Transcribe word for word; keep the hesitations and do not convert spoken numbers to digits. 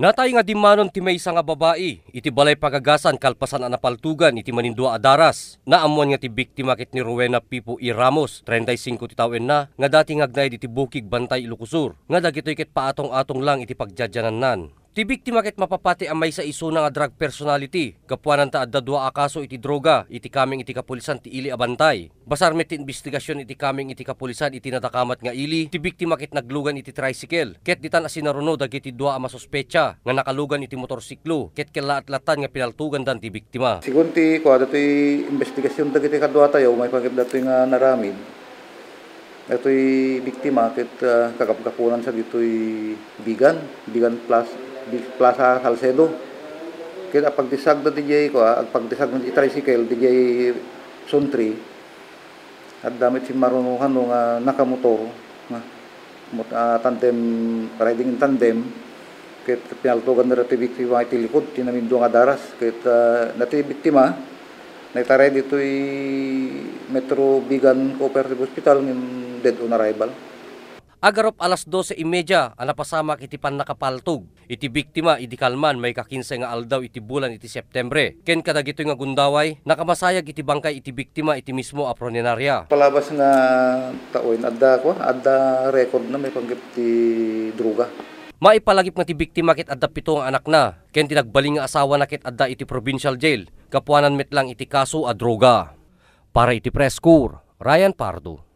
Natay nga dimmanon ti maysa nga babai iti balay pagagasan kalpasan a napaltogan iti manindua a daras. Naammuan nga ti biktima ket ni Rowena Pipo E. Ramos, treinta y cinco ti tawenna, nga dati nga agnaed iti Bukig, Bantay, Ilocos Sur, nga dagitoy ket paatong-atong lang iti pagdiadianannan. Ti biktima ket mapapati a maysa isuna nga drug personality, gapuanan ta adda dua a kaso iti droga iti kameng iti kapulisan ti ili a Bantay. Basar met ti imbestigasion iti kameng iti kapulisan iti nadakamat nga ili, ti biktima ket naglugan iti tricycle, ket ditan a sinaruno dagiti dua a masuspetsa nga nakalugan iti motorsiklo, ket kellaat lattan nga pinaltogandan ti biktima. Segun ti kua, datoy imbestigasion dagiti kaduatayo, maipanggep datoy nga naramid. Datoy biktima ket, ah, kagapgapunan sa ditoy Bigan, Bigan Plas-, Bi-, Plaza Salcedo. Ket apagdisagda didiay kua, agpagdisagda ti tricycle didiay Suntri. Adda met simmaruno kano nga nakamotor, nga mot-, ah, tandem, riding in tandem, ket pinaltogan dira ti biktima iti likod ti namindua nga daras, ket, ah, dati biktima, naitaray ditoy Metro Bigan Cooperative Hospital ngem dead on arrival. Agarup alas dose y media a napasamak iti pannakapaltog iti biktima idi kalman maikakinse nga aldaw iti bulan iti Septembre. Ken kadagitoy nga gundaway, nakamasayag iti bangkay iti biktima iti mismo a funeraria. Palabas nga tawen, adda, kua, adda record na maipanggep ti droga. Maipalagip nga ti biktima ket adda pito nga anakna, ken ti nagbalin nga asawana ket adda iti provincial jail, gapuanan met lang iti kaso a droga. Para iti Press Corps, Ryan Pardo.